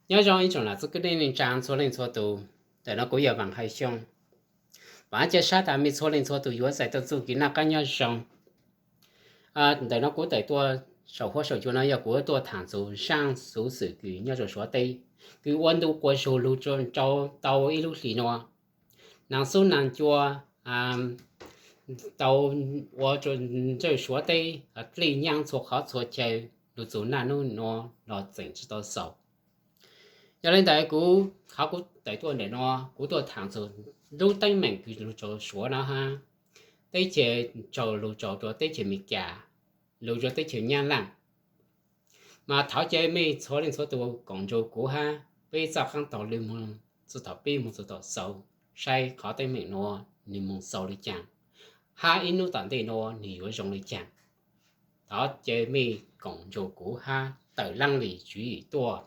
Nyob zoo ib tsoom nam txiv kwv tij neej tsaa txhua leej txhua tus. Ntawm no kuv yog Vaam Hawj Xyooj. Vaam cia sab tas mej txhua leej txhua tus yuav txais tau txuj kev noj qaab nyob zoo. Ntawm no kuv tawm tuaj saum huab saum cua no yog kuv tuaj thaam txug zaaj xuv xwm kws nyob rua Suav teb, kws ua ntu quas zug lug rua rau tau ib lub hlis nua. Naag xub naag cua tau ua rua ntsawj Suav teb dlej nyaab txhua qhov txhua chaw, lug txug naj nub nua los tseem tsi tau xaus. Yog le ntawd kuv, qhov kuv tawm tuaj ntawm no, kuv tuaj thaam txug lub teeb meem kws lug rua Suav no hab, teb chaws raug lug rua teb chaws Amelikas, lug rua teb chaws Nyab Laaj. Mas thov caw mej txhua leej txhua tus koom nrug kuv hab peb txoj qaab taug lw moog txug tom pib moog txug tom xaus, saib qhov teeb meem nua nwg moog xaus le caag, hab ib nub tom ntej nua nwg yuav zoo le caag. Thov caw mej koom nrug kuv hab tawm laab le tswv yim tuaj.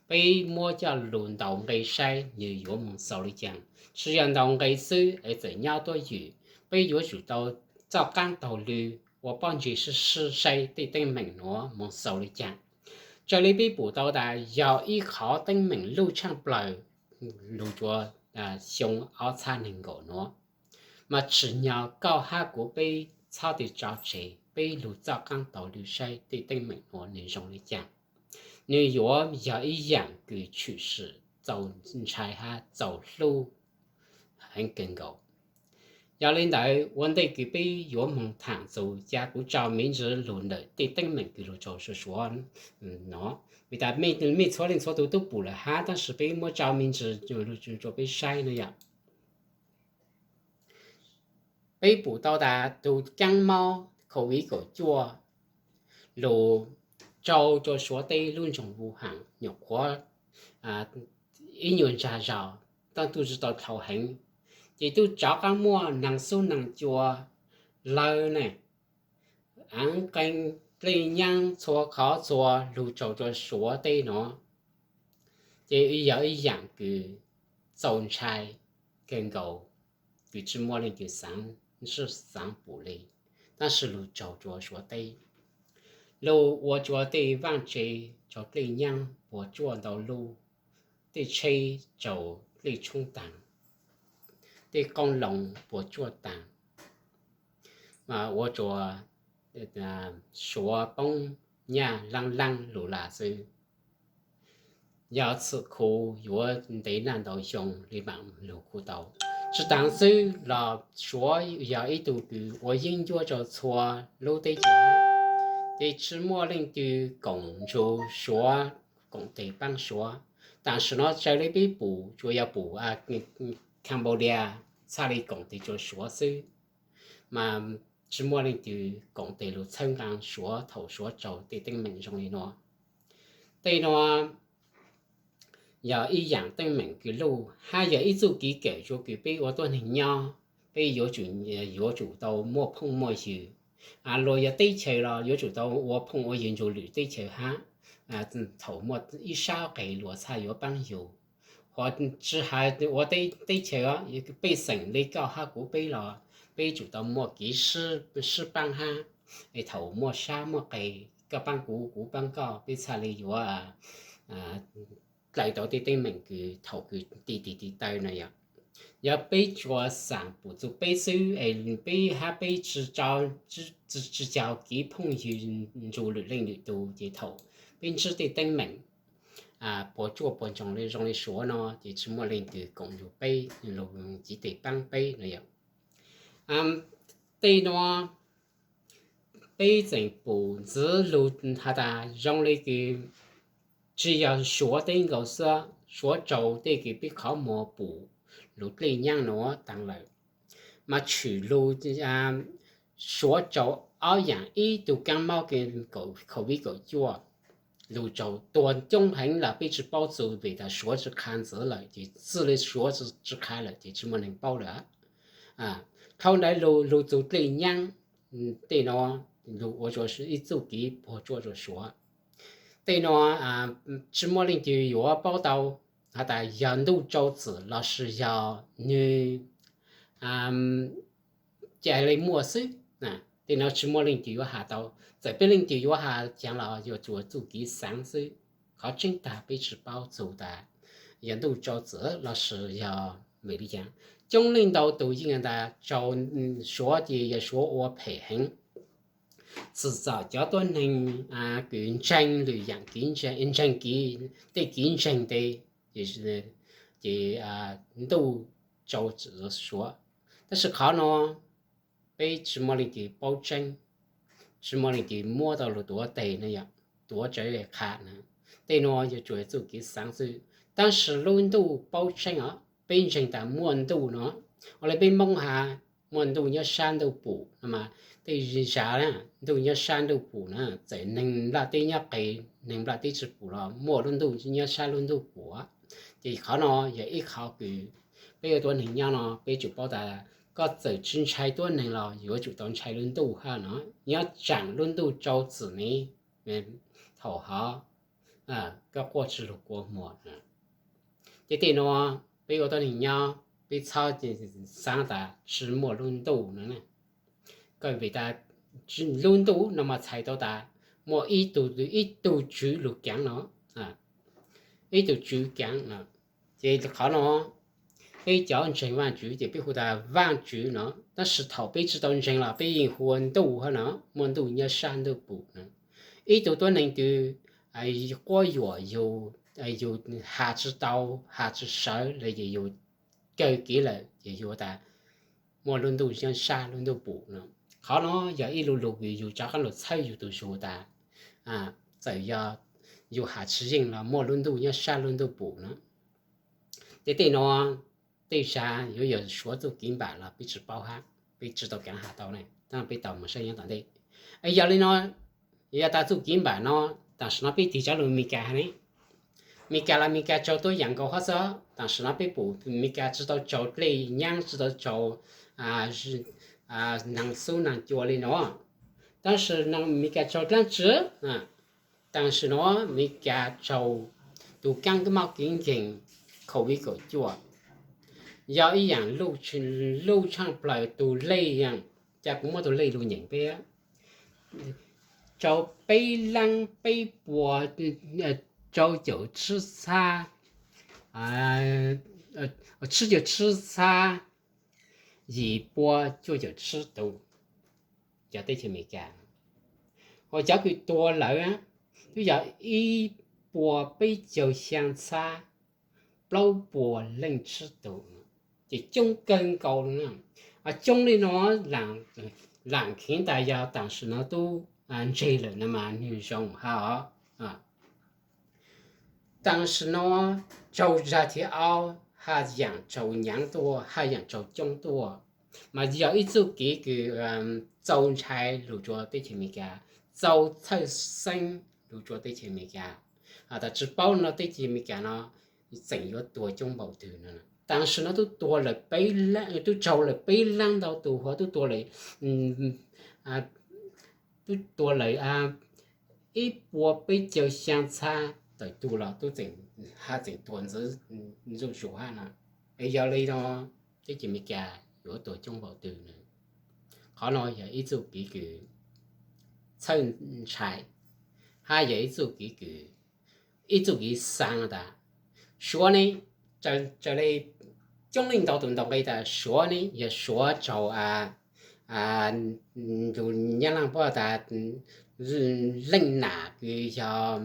Peb muab coj lug ntaus nqe saib nwg yuav moog xaus le caag. Tsi yog ntaus nqe xwb es txawm nyob tuab ywm, peb yuav tsum tau txoj qaab taug lw ua pob ntseg sib sib saib tej teeb meem nuav moog xaus le caag. Raws le peb pum tau tas yog ib qhov teeb meem luj tshaaj plawg lug rua xyoo ob txhab neeg nkaum nuav. Mas tsim nyog koj hab kuv peb txhob tau tso tseg, peb lug txoj qaab taug lw saib tej teeb meem nuav nwg zoo le caag. Nwg yuav yog ib yaam kws tshwm sim txaus ntshai hab txaus hlub heev kawg nkaus. Yog le ntawd ua ntej kws peb yuav moog thaam txug, ca kuv tso miv ntsis lug ntawm tej teeb meem kws lug rua Suav no. Vim tas mej txhua leej txhua tus tub pum lawm hab, tab sis peb muab tso miv ntsis rua peb saib no yom. Peb pum tau tas tug kaab mob COVID kaum cuaj lug rau rua Suav teb lub nroog Wuhan nyuam qhuav ib nyuas ntsag zog, tub tsi tau dhau heev, ces tub rov qaab muaj naag xub naag cua lawv ne, aav qee dlej nyaab txhua qhov txhua lug rau rua Suav teb no. Ces yog ib yaam kws txaus ntshai kawg nkaus, kws tsi muaj leej twg xaav, tsi xaav pum le, tab sis lug rau rua Suav teb, lug ua rua tej vaaj tse raug dlej nyaab puas tsuaj ntau lug, tej tsheb raug dlej tshoob taag, tej qoob loo puas tsuaj taag, mas ua rua Suav poob nyaj laab laab lug lawm xwb. Yog txhum khuv yuav ntev naj ntau xyoo le maam lug khuv tau. Tsi taag xwb los Suav yog ib tug kws ua yeeb ncuab rau txhua lub teb chaws, ces tsi muaj leej twg koom nrug Suav, koom tes paab Suav. Tam sim no raws le peb pum tsuas yog pum Cambodia txhaj le koom tes rua Suav xwb, mas tsi muaj leej twg koom tes lug txhawb nqaa Suav thaum Suav raug tej teeb meem zoo li no. Tej no yog ib yaam teeb meem kws luj hab yog ib txuj kev kawm rua kws peb ua tuab neeg nyob, peb yuav tsum, yuav tsum tau muaj phooj muaj ywg. Luag yog teb chaws los yuav tsum tau ua phooj ua ywg nrug lwm teb chaws hab. Thaum muaj ib sab qe luag txhaj yuav paab yug. Ho tsi has ua teb chaws, pej xeem le koj hab kuv peb los peb tsum tau muaj kev sib paab hab. Es thaum muaj sab muaj qe, koj paab kuv, kuv paab koj, peb txhaj le yuav dlawg tau tej teeb meem kws thaum kws ti tig ti taw no yog. Yog peb tsuas xaam pum txug peb xwb es peb hab peb tsi, tsi caug kev phooj ywg nrug lwm leej lwm tug ces thaum peb ntsib tej teeb meem puas tsuaj puas ntsoog le zoo le Suav no ces tsi muaj leej twg koom nrug peb lug civ tes paab peb no yog. Tej no peb tseem pum ntxiv lug has tas zoo le kws tsi yog Suav teb nkaus xwb, Suav tsaus tej kws peb qhov muag pum lug dlej nyaab nuav taag lawm, mas tshwm lug Suav tsaus ob yaam, ib tug kaab mob COVID kaum cuaj lug tsaus tuag coob heev los peb tsi paub txug vim tas Suav tsi qha ntxiv lawm ces txwj le Suav tsi qha lawm ces tsi muaj neeg paub lawm. Dhau ntawd lug, lug txug dlej nyaab, tej no lug ua rua ib txuj kev puas tsuaj rua Suav. Tej no tsi muaj leej twg yuav paub tau has tas yog ntuj tsaus txim lossis yog nwg ca le muaj xwb. Tej no tsi muaj leej twg yuav has tau. Txawm peb leej twg yuav has caag los yuav tsum txuj kev xaav xwb. Qhov tseeb tag peb tsis paub txug tas yog ntuj tsau txim los sis yog vim li cas. Coob leej ntau tus yeej tas tsau, Suav ces yog Suav ua phem heev, tsim txom cov tuab neeg kws ntseeg lwm yaam, ntseeg tej kev ntseeg tes, ces ntuj tsau txim Suav. Tab sis qhov no peb tsis muaj leej twg paub tseeb, tsis muaj leej twg muab tau lug tuav teg no yom, tuav tsawv qha na. Tej no yuav tsum txuj kev xaav xwb. Tab sis lub ntuj paub tseeb os, peb ntseeg tas muaj ntuj no, ua le peb Moob has muaj ntuj nyob sab ntuj pum no mas, tej zag ntuj nyob sab ntuj pum na, txawm neeg nplaj teb nyob qes, neeg nplaj teb tsis pum los muaj lub ntuj nyob sab lub ntuj pum. Ces qhov no yog ib qho kws peb ua tuab neeg nyob no peb tsum paub tas koj txawm tsis ntshai tuab neeg los yuav tsum tau ntshai lub ntuj hab no. Nyob tsaam lub ntuj tsau txim ne, thaum hov koj quaj tsis lug kua muag. Ces tej no peb ua tuab neeg nyob peb txhob xaav tas tsis muaj lub ntuj no. Koj vim tas lub ntuj no mas txhais tau tas muaj ib tug, ib tug tswv lug kaav no, ib tug tswv kaav no. Ces qhov no peb cov ntseeg Vaajtswv ces peb hu tas Vaajtswv no, tab sis thaum peb tsis tau ntseeg los peb yeej hu ua ntuj hab no, muaj ntuj nyob sab ntuj pum no. Ib tug tuab neeg twg quab yuam yug, yug has tsis tau, has tsis sawv los yog yug kawg kev lawm ces yug tas muaj lub ntuj nyob sab lub ntuj pum no. Qhov no yog ib lu lug kws yug rov qaab lug txhawb yug tug zug tas txawm yog yug has tsis yeej los muaj lub ntuj nyob sab lub ntuj pum no. Ces tej no tej zag yuav yog Suav txuj kev npam los peb tsis paub hab, peb tsis tau kaav has tau ne, tab peb tau moog saib nyob tom ntej. Es yog li no, yog tas txuj kev npam no, tam sim no peb tig rov lug Meskas hab ne. Meskas los Meskas tsau tuab yaam nkaus hab xwb, tam sim no peb pum Meskas tsis tau tsau dlej nyaab, tsis tau tsau naag xub naag cua li no. Tab sis Meskas tsau dlaab tsi? Tam sim no Meskas tsau tug kaab mob kev nkeeg COVID kaum cuaj, yog ib yaam luj tshaaj plawg tug lej yaam, ca kuv muab tug lej lug nyeem peb, tsau peb laab peb puas rau caum tsib txhab, tsib caug tsib txhab yim pua cuaj caum tsib tug cov teb chaws Amelikas. Ho cov kws tuag lawm twb yog ib pua peb caug xyaa txhab plaub puas leej tsib tug, ces coob kawg nkaus. Coob li no, laam kheev tas yog tam sim no tub ntseg lawm no mas nwg zoo hab os. Tam sim no tsaug zag thib aub, haj yaam tsaug nyaav tuaj, haj yaam tsaug coob tuaj, mas yog ib txuj kev kws txaus ntshai lug rua teb chaws Amelikas, txaus txhawj xeeb lug rua teb chaws Amelikas. Has tas tsis paub no teb chaws Amelikas no tseem yuav tuag coob npaum twg no. Tam sim no tub tuag lawm peb, tub tsaug lawm peb laab ntau tug, ho tub tuag lawm, tub tuag lawm ib pua peb caug xyaa txhab tawm tug los tub tseem, haj tseem tuag ntxwv ntxuj zus hab no. Es yog li no teb chaws Amelikas yuav tuag coob npaum twg no? Qhov no yog ib txuj kev kws txhawj ntshai, hab yog ib txuj kev kws, ib txuj kev xaa tas Suav ne, raws le coob leej ntau tus ntaus nqe tas Suav ne yog Suav tsaug, lug Nyab Laaj puab tas leej nam kws yog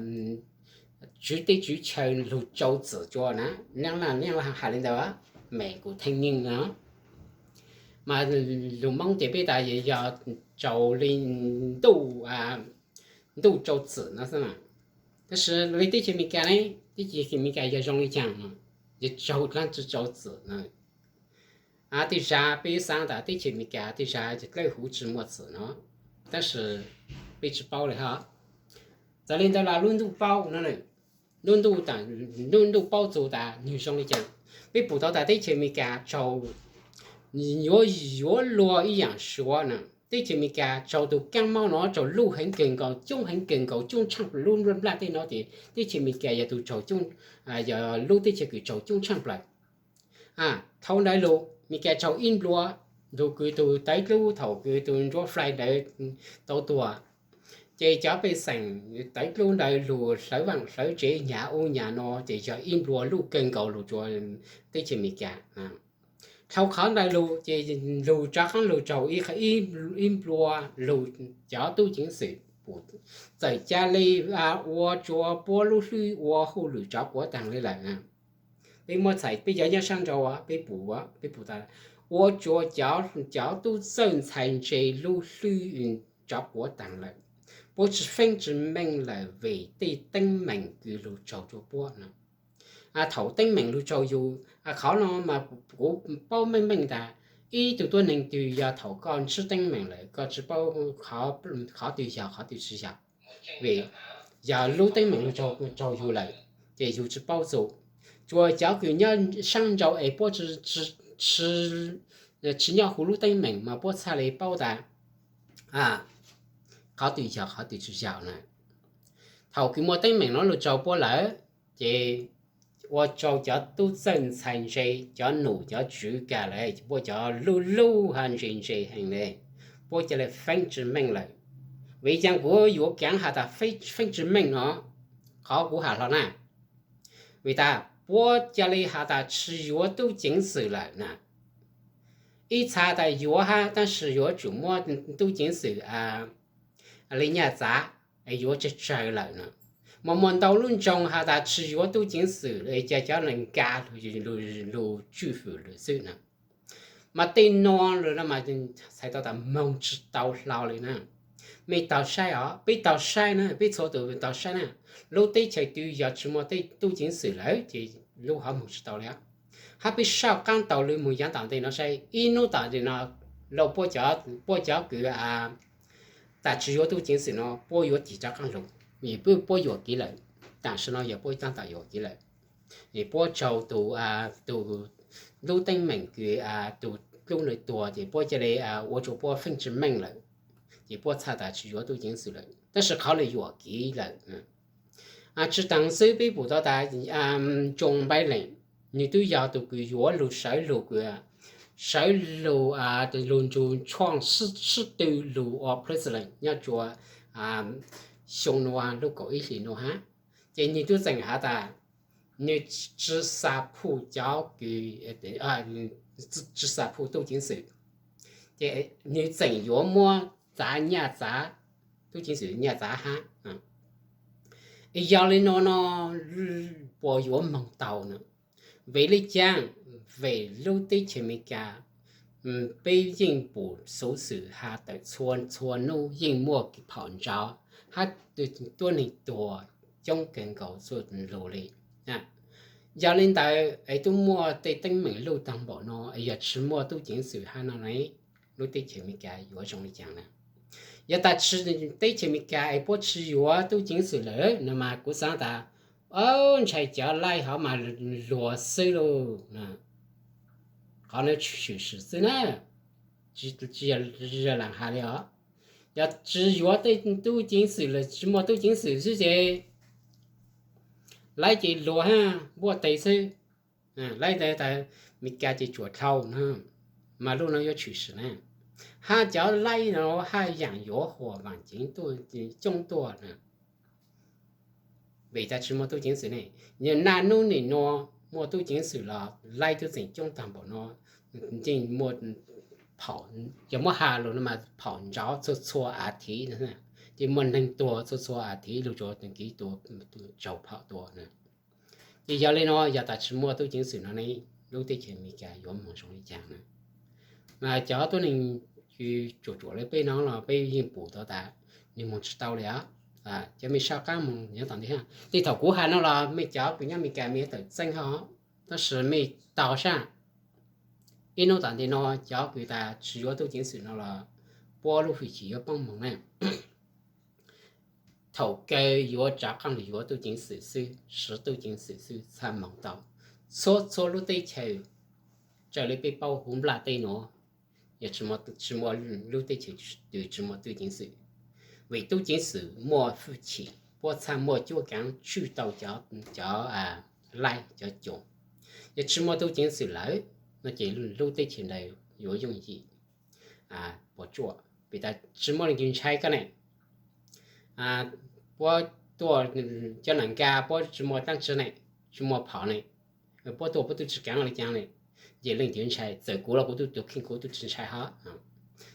tswv teb tswv chaw lug tsau txim rua na. Nyab Laaj, Nyab Laaj has li ntawd, mem kuv theej nyeej no. Mas lug Moob ces peb tas yog tsaug li ntuj, ntuj tsau txim no xwb. Tab sis li teb chaws Amelikas ne, teb chaws Amelikas yog zoo li cas no, yog tsaug dlaab tsi tsau txim no? Tej zag peb xaav tas teb chaws Amelikas tej zag dlawb huv tsi muaj txim no, tab sis peb tsis paub li hab. Txawm li ntawd los lub ntuj paub no, lub ntuj, lub ntuj paub txug tas nwg zoo li cas. Peb pum tau tas teb chaws Amelikas tsaug, yuav, yuav luag ib yaam Suav na. Teb chaws Amelikas tsaug tug kaab mob no tsaug luj heev kawg nkaus, coob heev kawg nkaus, coob tshaaj lub nplaj teb no ces teb chaws Amelikas yog tug tsaug coob, yog lub teb chaws kws tsaug coob tshaaj plawg. Thaum ntawd lug Amelikas tsaug ib nplua, tug kws tug tawv dlub thaum kws tug nruab flay ntawd tau tuag, Ces cov pej xeem tawv dlub ntawd lug hlawv vaam hlawv tsev hnyav ub hnyav no ces yog ib nplua luj kawg nkaus lug rua teb chaws Amelikas. Dhau qhov ntawd lug ces lug rov qaab lug raug ib nplua lug cov tub ceev xwm pum txawm ca le ua rua puab lub hlwb ua hauj lwm rov quav taag le lawm. Peb muab txhais peb cov nyob saab nrau peb pum, peb pum tas ua rua cov tub txawj ntxhais ntse lub hlwb rov quav taag lawm. Puab tsi feeb tsi meej lawm vim tej teeb meem kws lug raug rua puab no. Thaum teeb meem lug raug yug, qhov no mas kuv paub meej meej tas ib tug tuab neeg twg yog thaum koj ntsib teeb meem lawm koj tsi paub qhov twg yog qhov twg tsi yog. Vim yog lub teeb meem lug raug yug lawm ces yug tsi paub txug. Tsuas cov kws nyob saab nrau es puab tsi nyob huv lub teeb meem mas puab txhaj le paub tas qhov twg yog qhov twg tsi yog na. Thaum kws muaj teeb meem no lug raug puab lawm ces ua rua cov tub txawj ntxhais ntse, cov num cov tswv kag lawm, puab cov lub lub hab ntse ntse heev le, puab ca le feeb tsi meej lawm. Vim caag kuv yuav kaav has tas feeb tsi meej no, qhov kuv has hlo na, vim tas puab ca le has tas tsi yuav tub ceev xwm lawm na. Ib txha tas yuav hab tab sis yuav tsum muab tub ceev xwm le nyaj txav es yuav tsawg tsawg lawm no. Mas muaj ntau lub nroog has tas tsi yuav tub ceev xwm es ca cov neeg nkaag lug tswj fwm lawm xwb na. Mas tej nuav lawm no mas txhais tau tas moog tsi tau hlo li na. Mej taug saib os, peb taug saib na, peb txhua tus taug saib na. Lub teb chaws twg yog tsi muaj tub ceev xwm lawm ces lub hov moog tsi tau li. Hab peb saib qaab taug lug moog yaav tom ntej no saib, ib nub tom ntej no, puab cov kws tas tsi yuav tub ceev xwm no puab yuav tig rov qaab lug, vim puab yuam kev lawm. Tam sim no yog puab taab tom yuam kev lawm, vim puab raug tus, tus lub teeb meem kws tus dlub ntawd tuag ces puab ca le ua rua puab feej tsi meej lawm, ces puab txhaj tas tsi yuav tub ceev xwm lawm, tab sis qhov lawv yuam kev lawm. Tsi taag xwb peb pum tau tas Joe Biden, nwg twb yog tus kws yuav lug sawv lug kws sawv lug, lug nrug Trump sib tw lug ua president nyob rua xyoo nuav lub kaum ib hlis nuav hab, ces nwg tub txeem has tas nwg tsi xav phu cov kws, tsi xav phu tub ceev xwm, ces nwg txeem yuav muab txav nyaj txav, tub ceev xwm nyaj txav hab. Yog li no no puas yuav moog tau na? Vim le caag? Vim lub teb chaws Amelikas peb yeej pum xuv xwm has tawm txhua txhua nub yeej muaj phom ntsauv hab tuab neeg tuag coob kawg nkaus txuj lug li. Yog li ntawd es tub muaj tej teeb meem luj taag npaum no es yog tsi muaj tub ceev xwm hab no ne, lub teb chaws Amelikas yuav zoo li caag na? Yog tas teb chaws Amelikas es puab tsi yuav tub ceev xwm lawm no mas kuv xaav tas ntshai cov laij hov mas luag xwb lauj. Qhov no tshwm sim xwb na, tsi yog laam has li os. Yog tsi yuav tej tub ceev xwm lawm, tsi muaj tub ceev xwm xwb ces laij ces luag hab npuaj tes xwb. Laij tas Amelikas ces tsuam dlhau na, mas lub no yuav tshwm sim na. Hab cov laij no haj yaam yuav huam vaam ceev coob tuaj na. Vim tas tsi muaj tub ceev xwm ne, naj nub nim nuav muaj tub ceev xwm los laij tub txeem coob taag npaum no, yeej muaj, yog muab has lug no mas phom ntsauv txhua txhua as thiv, ces muaj neeg tuag txhua txhua as thiv lug rua tag kis tuag, raug phom tuag na. Ces yog li no yog tas tsi muaj tub ceev xwm no ne, lub teb chaws Amelikas yuav moog zoo li caag na? Mas cov tuab neeg tsuam tsuam le peb no los peb yeej pum tau tas nwg moog tsi tau li os. Cov mej saib qaab moog nyob tom ntej hab, tej thaum kuv has no los mej cov kws nyob Amelikas mej yuav tawm txeeb hab, tab sis mej taug sab, ib nub tom ntej no cov kws tas tsi yuav tub ceev xwm no los puab lub fwj chim yuav poob moog na. Thaum kawg yuav rov qaab lug yuav tub ceev xwm xwb, siv tub ceev xwm xwb txhaj moog tau. Txhua txhua lub teb chaws, raws le peb paub huv nplaj teb nuav, yog tsi muaj lub teb chaws twg tsi muaj tub ceev xwm. Vim tub ceev xwm muaj fwj chim, puab txhaj muaj cuab kaav tswj tau cov, cov laij cov coom. Yog tsi muaj tub ceev xwm lawm no ces lub teb chaws ntawd yuav yooj yim puas tsuaj, vim tas tsi muaj leej twg ntshai koj ne. puab tuaj cov nam nka puab tsi muaj dlaab tsi ne, tsi muaj phom ne, puab tuaj puab tub tsi kaav le caag le, ces leej twg ntshai? Txawm kuv los kuv tub tug kheej kuv tub tsi ntshai hab.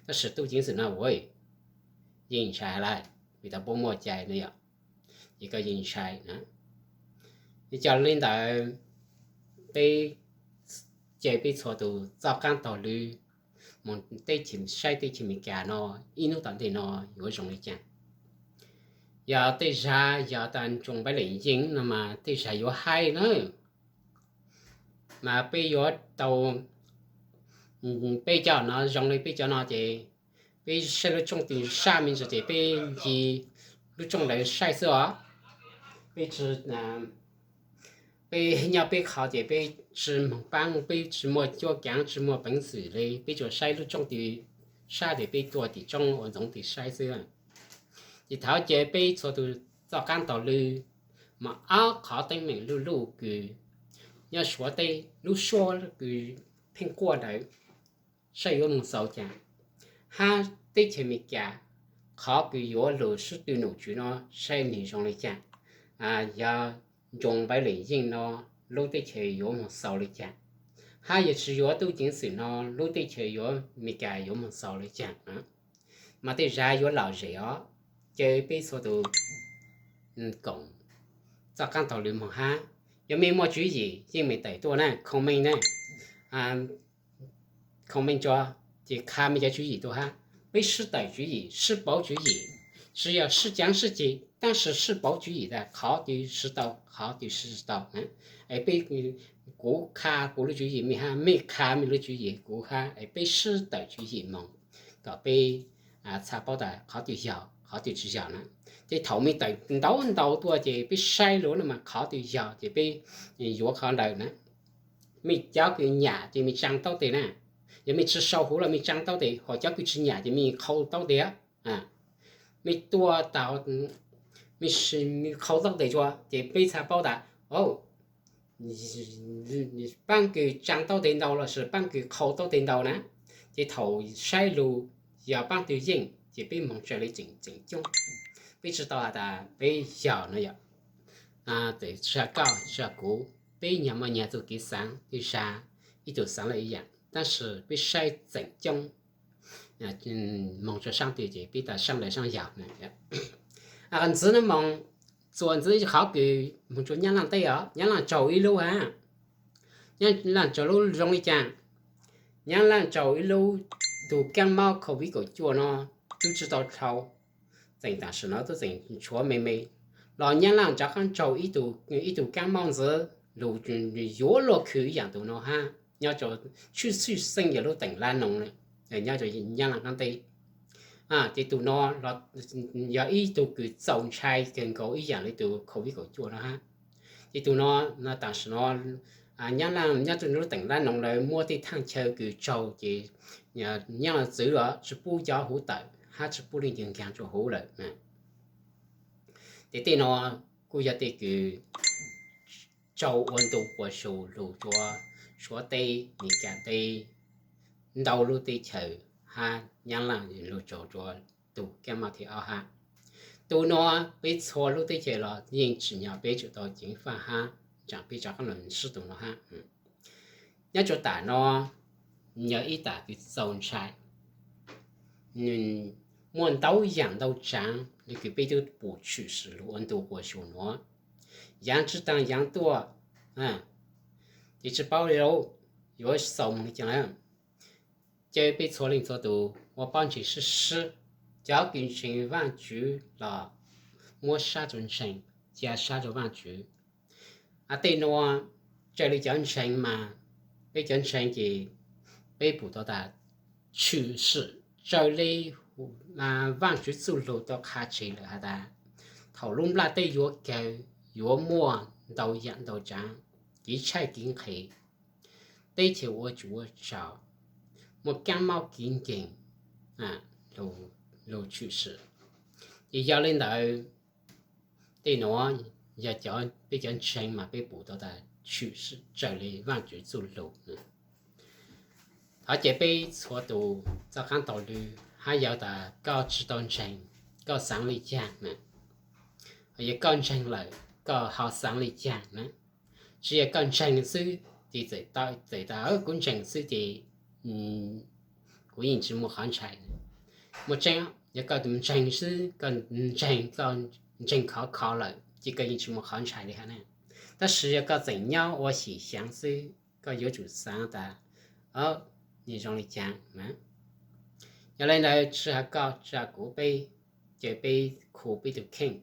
Tab sis tub ceev xwm no ua yeej ntshai lawm, vim tas puab muaj cai no yom, ces koj yeej ntshai na. Ces coj li ntawd, peb, ces peb txhua tus txoj qaab taug lw moog teb chaws, saib teb chaws Amelikas no ib nub tom ntej no yuav zoo li caag. Yog tej zag yog tas Joe Biden yeej no mas tej zag yuav haib na, mas peb yuav tau, peb cov no zoo li peb cov no ces peb saib lub rooj twg sab me ntsis ces peb ncig lub rooj ntawd saib xwb os. Peb tsi, peb nyob peb qhov ces peb tsi moog paab, peb tsi muaj cuab kaav tsi muaj peev xwm li, peb tsuas saib lub rooj twg sab ces peb tuaj tim roob ua ntxoov twg saib xwb. Ces thaum ces peb txhua tus txoj qaab taug lw mas ob qhov teeb meem luj luj kws nyob Suav teb lub suab kws pheej quaj ntawd saib yuav moog xaus caag, hab teb chaws Amelikas qhov kws yuav lug sib tw nom tswv no saib nwg zoo li caag. Yog Joe Biden yeej no lub teb chaws yuav moog xaus li caag, hab yog tsi yuav tub ceev xwm no lub teb chaws yuav, Amelikas yuav moog xaus li caag. Mas tej zag yuav lom zem os, ces peb txhua tus koom txoj qaab taug lw moog hab. Yog mej muaj tswv yim yeej mej tawm tuaj na, comment na, comment tso, ces qha mej cov tswv yim tuaj hab. Peb sib tawm tswv yim, sib pauv tswv yim, tsi yog sib caav sib ceg, tab sis sib pauv tswv yim tas qhov twg sib tau, qhov twg sib tsi tau. Es peb, kuv qha kuv lub tswv yim mej hab, mej qha mej lub tswv yim kuv hab, es peb sib tawm tswv yim moog kom peb txhaj paub tas qhov twg yog, qhov twg tsi yog na. Ces thaum mej tawm ntau ntau tuaj ces peb saib lug no mas qhov twg yog ces peb yuav qhov ntawd na. Mej cov kws nyam ces mej tsaa taub tes na. Yog mej tsi sau huv los mej tsaa taub tes, hos cov kws tsi nyam ces mej qhau taub tes. Mej tuaj tau, mej qhau taub tes tso ces peb txhaj paub tas, o, paab kws tsaa taub tes ntau lossis paab kws qhau taub tes ntau na. Ces thaum saib lug yog paab twg yeej ces peb moog raws li tseem, tseem coob. Peb tsi tau has tas peb yog no yom, tsi yog koj tsi yog kuv, peb nyag muaj nyag txuj kev xaav, tej zag ib tug xaav le ib yaam, tab sis peb saib tseem coob moog rua saab twg ces peb tas saab ntawd saab yog. Qhov ntxiv no moog, txuas ntxiv qhov kws moog rua Nyab Laaj teb os, Nyab Laaj raug ib lub hab. Nyab Laaj raug lub zoo li cas? Nyab Laaj raug ib lub tug kaab mob COVID kaum cuaj no, tub tsi tau dlhau, tseem tam sim no tub tseem tshuav me me, los Nyab Laaj rov qaab raug ib tug kaab mob ntxiv, lug yuav luag khw ib yaam tug no hab, nyob rua tshwj xeeb yog lub teem Lab Noog, nyob rua Nyab Laaj qaab teb. Ces tug no yog ib tug kws txaus ntshai kawg nkaus ib yaam le tug COVID kaum cuaj no hab. Ces tug no, tam sim no Nyab Laaj nyob rua lub teem Lab Noog lawv muab tej thaaj chaw kws raug ces Nyab Laaj txwv los tsi pub cov huv tawm hab tsi pub leej twg nkaag rua huv lawm. Ces tej no kuj yog tej kws raug ua ntu quas zug lug rua Suav teb, Mis Kas teb, ntau lub teb chaws hab Nyab Laaj lug raug rua tug kaab mob thib ob hab. Tug no peb txhua lub teb chaws los yeej tsim nyog peb tsum tau ceev faj hab tsaam peb rov qaab lug sib tug no hab. Nyob rua tam no yog ib tam kws txaus ntshai, muaj ntau yaam ntau tsaav le kws peb tub pum tshwm sim lug ua ntu quas zug nuav. Yaav tsi taag yaav tuaj, ces tsi paub le yuav xaus moog le caag lawm. Ces peb txhua leej txhua tug ua paub ntseeg sib sib, cov kws ntseeg Vaajtswv los muab sab rua ntseeg, ca sab rua Vaajtswv. Tej nuav raws le cov ntseeg mas, peb cov ntseeg ces peb pum tau tas tshwm sim raws le Vaajtswv txuj lug tau qha tseg lawm has tas, thaum lub nplaj teb yuav kawg, yuav muaj ntau yaam ntau tsaav, kev tshaij kev nqhis, teb chaws ua tsum ua tsaug, muaj kaab mob kev nkeeg lug tshwm sim. Ces yog le ntawd, tej nuav yog peb cov ntseeg mas peb pum tau tas tshwm sim raws le Vaajtswv txuj lug. Thov caw peb txhua tus txoj qaab taug lw, hab yog tas koj tsi tau ntseeg, koj xaav le caag, Yog koj ntseeg lawm, koj ho xaav li caag na? Tsi yog koj ntseeg xwb ces txawm tas kuv ntseeg xwb ces kuv yeej tsi muaj qhov ntshai. Muaj tseeb, yog koj tus ntseeg xwb, koj ntseeg, koj ntseeg khov kho lawm ces koj yeej tsi muaj qhov ntshai li hab na. Tab sis yog koj tseem nyob ua xyem xyaav xwb, koj yuav tsum xaav tas, o, nws zoo li caag na. Yog le ntawd tsi has koj tsi has kuv, peb, ces peb khu peb tus kheej.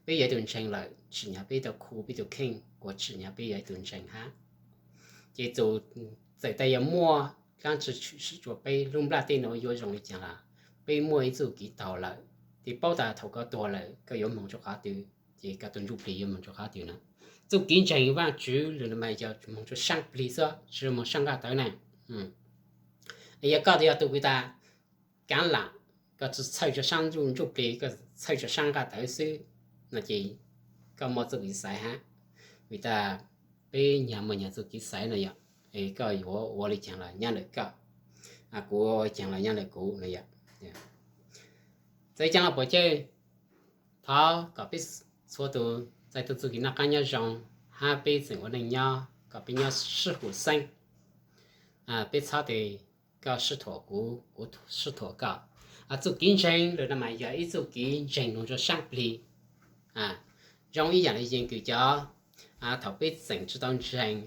Peb yog ib tug ntseeg lawm, tsim nyog peb tau khu peb tus kheej, kuas tsim nyog peb yog ib tug ntseeg hab. Ces txawm tas yog muaj dlaab tsi tshwm sim rua peb lub nplaj teb nuav yuav zoo li caag los, peb muaj ib txuj kev taug lawm, ces paub tas thaum koj tuag lawm koj yuav moog rua qhov twg, ces koj tus ntsuj plig yuav moog rua qhov twg na. Txuj kev ntseeg Vaajtswv lug no mas yog moog rua saab plig xwb, tsi moog saab nqaj tawv na. Yog koj yog tus kws tas kaav lam, koj tsi txhawj rua saab ntsuj plig, koj txhawj rua saab nqaj tawv xwb no ces koj muaj txuj kev xaiv hab. Vim tas peb nyag muaj nyag txuj kev xaiv no yom, koj yuav ua li caag los nyob ntawm koj, kuv ua caag los nyob ntawm kuv no yom. Txawm caag los puas cawj, thov kom peb txhua tus txais tau txuj kev noj qaab nyob zoo, hab peb tseem ua neej nyob kom peb nyob sib hum xeeb. Peb txhob tes koj sib thuam kuv, kuv sib thuam koj. Txuj kev ntseeg lug no mas yog ib txuj kev ntseeg lug rua saab plig. Zoo ib yaam le yeej kws cov, thaum peb tseem tsi tau ntseeg,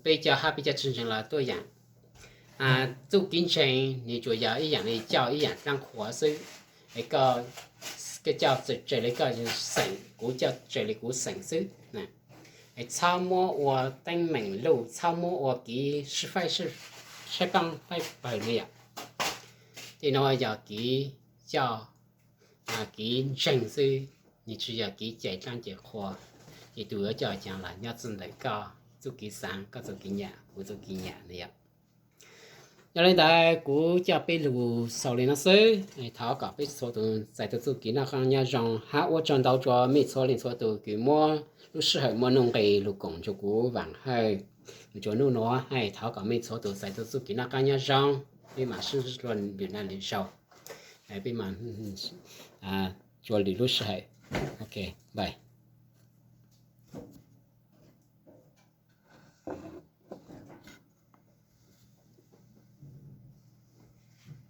peb cov hab peb cov tsi ntseeg los tuaj yaam. Txuj kev ntseeg nws tsuas yog ib yaam le coj ib yaam dlaab qhuas xwb. Es koj coj txawm raws le koj xeem, kuv coj raws le kuv xeem xwb. Es txhob muab ua teeb meem luj, txhob muab ua kev sib faib, sib faib paab faib pawg no yom. Tej no yog kev coj, kev ntseeg xwb, nws tsi yog kev cai dlaab cai qhua. Ces tus yuav coj caag los nyob txij ntawm koj txuj kev xaav, koj txuj kev nyam, kuv txuj kev nyam no yom. Yog le ntawd kuv coj peb lug xaus le no xwb. Thov kom peb txhua tus txais tau txuj kev noj qaab nyob zoo, hab ua tsaug ntau rua mej txhua leej txhua tus kws muab lub sij hawm muaj nuj nqis lug koom rua kuv Vaam Hawj lug rua nub nuav. Hab thov kom mej txhua tus txais tau txuj kev noj qaab nyob zoo. Peb maam sib ntsib dlua lwm naj lwm zaug. Peb maam tsua lwm lub sij hawm. Ok, bye.